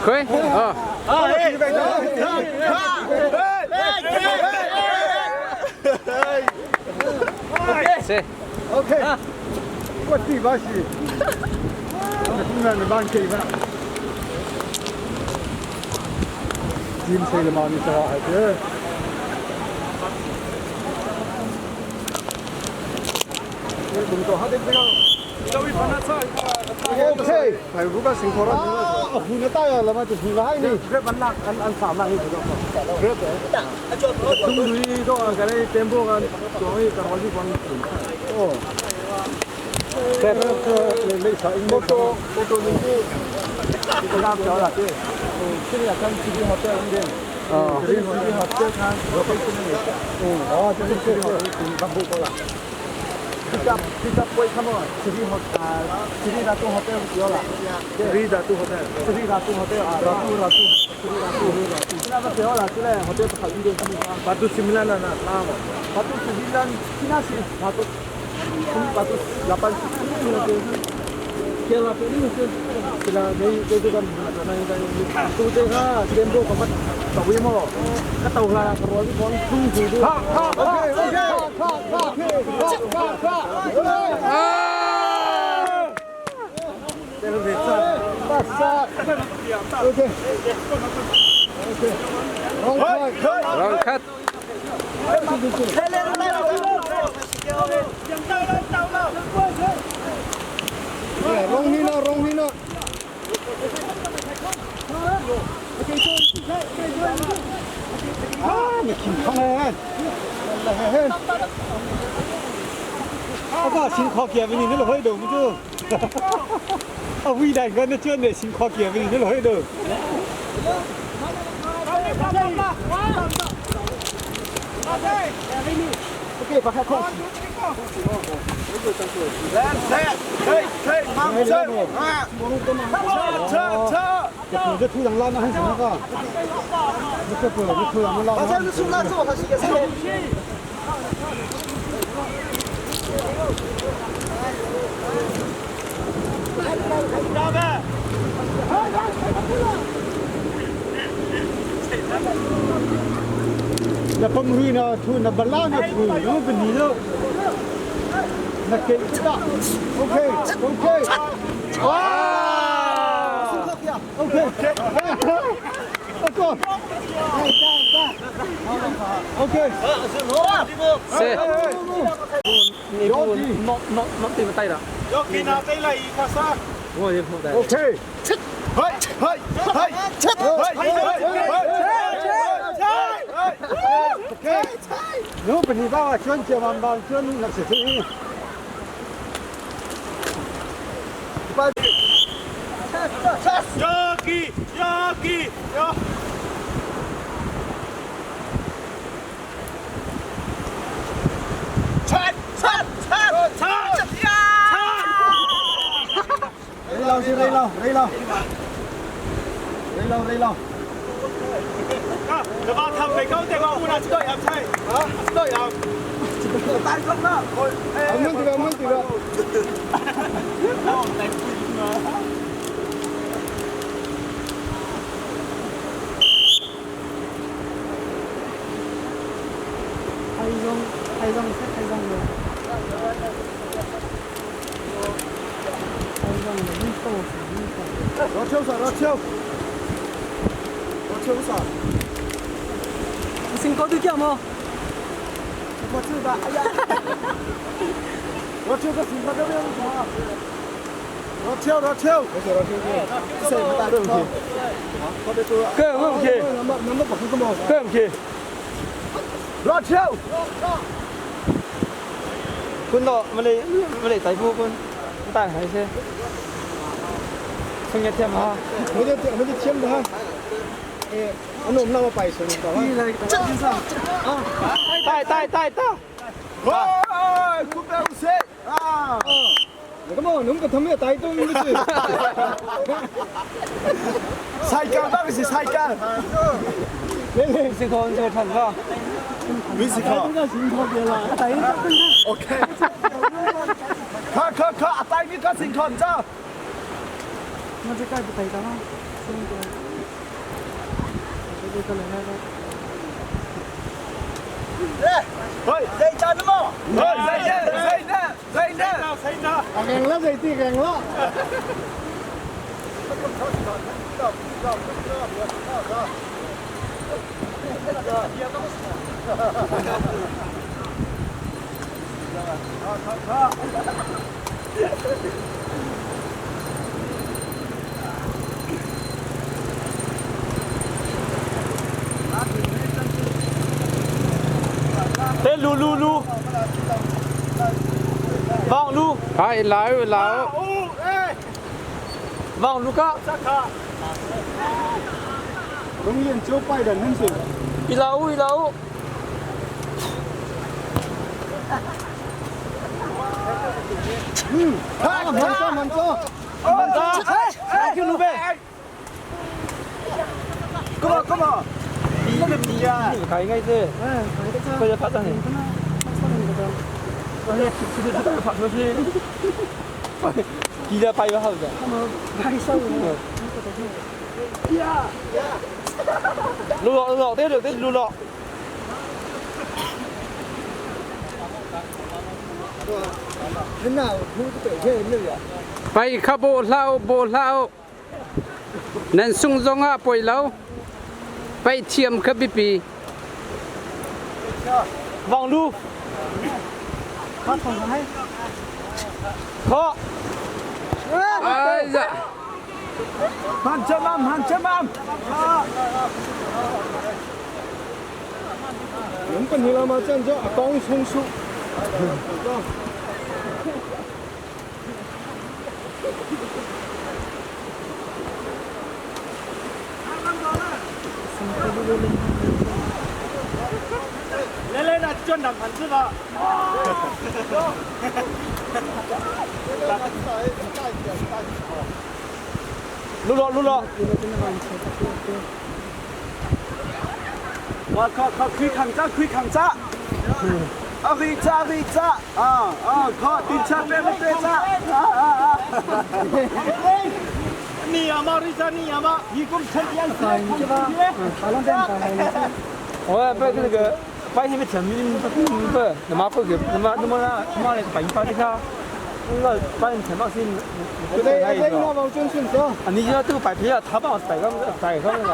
Khoi? Oh. Se. Okay. 我地方是，那蛮地方。金车的嘛，你说还是？Okay. Ah, huna tayo lama tu huna hai ni. Oh. Moto moto ni Oh. Oh, tu tu tu. Batu sembilan anak lama. Batu sembilan kinasi batu batu lapan sila may itu kan tu tu ha tempo kamat tawi mo kataw la karwa bi kon tu tu tu ha ha okay okay ha ha ha ha Ah! ha okay okay wrong cut Wrong cut. Wrong hina wrong hina Ah, 你挺康哎，我讲新考减肥，你那会懂不住？啊，未来我那真的新考减肥，你那会懂？OK，把开空。这这土壤烂的很什么个？你这不，你土壤烂。那崩瑞呢？土那不烂的土，有不泥的。那给大，OK OK，哇，OK，阿哥，OK， Se. 有 Not not not tìm tay đó. Ngồi đi không tay. OK，OK，有本你爸爸捐几万吧，捐那是谁？ 여기 여기 여. 雷老是雷老，雷老，雷老雷老。 啊，就话头未够定我搬啊，都入妻，啊，都入。阿闷这个，闷这个。 台中，台中是台中的，台中的运动是运动。罗秋啥？罗秋，罗秋啥？你身高都叫么？我知道，哎呀，罗秋个新高这边啥？罗秋，罗秋，罗秋，谁不打对不起？个唔去，那么那么不是么？个唔去。罗秋， Quân độ mà lấy mà lấy tay phu quân. Tay hay xe. Không nhận thêm ha. 我就我就签的哈。哎，我弄那么白水，你知道吗？ Tay tay tay tay. 喂，950啊！那么侬个他们带动的是？菜干，那个是菜干。来来， Xin con xin thần không? 没事靠。OK。卡卡卡，带你个情况咋？那这盖不对的吗？这个，这个来来来。 เฮ้ยใจจันมั้งเฮ้ยใจเย็นใจเย็นใจเย็นใจเย็น แข่งแล้วใส่ตีแข่งแล้ว Thế lu lu lu. Vòng lu, Hai lão lão vòng lu ka. โรงเรียนเจ้าไปดันนั่นสิ I lau i lau. มันจ้ามันจ้า Man ta. Ai kêu lu be. ก็มาก็มานี่เป็นปีอ่ะ Cái ngay thế. Bây giờ phát ra này. 发出去。记得拍好的。路lọ lọ thế được thế lu lọ. นั่นน่ะพูดเตะเท่เลยอ่ะ Bay kha bộ lão bộ lão Nên sung dong à bồi lão Bay thiềm kha bi bi Vòng lu. Khó. Ai dạ มันจะมั่มมันจะมั่ม ผมเป็นฮิลามาเจ้าเจ้าอากงชงชุ 来来来，转两盘子吧。 Lu lọ lu lọ. 我靠靠，开扛扎，开扛扎。啊，开扎开扎，啊啊，靠，对车别对车，啊啊啊！你阿妈，你啥你阿妈，一共成天是 我不那个，白天没钱，不不，那么不给，那么那么那么来白发的他，那白天钱嘛是， 对，ไอ้เจ้ามาจนสุดจ้า 啊，你要这个白皮啊，他帮我摆个摆个那个。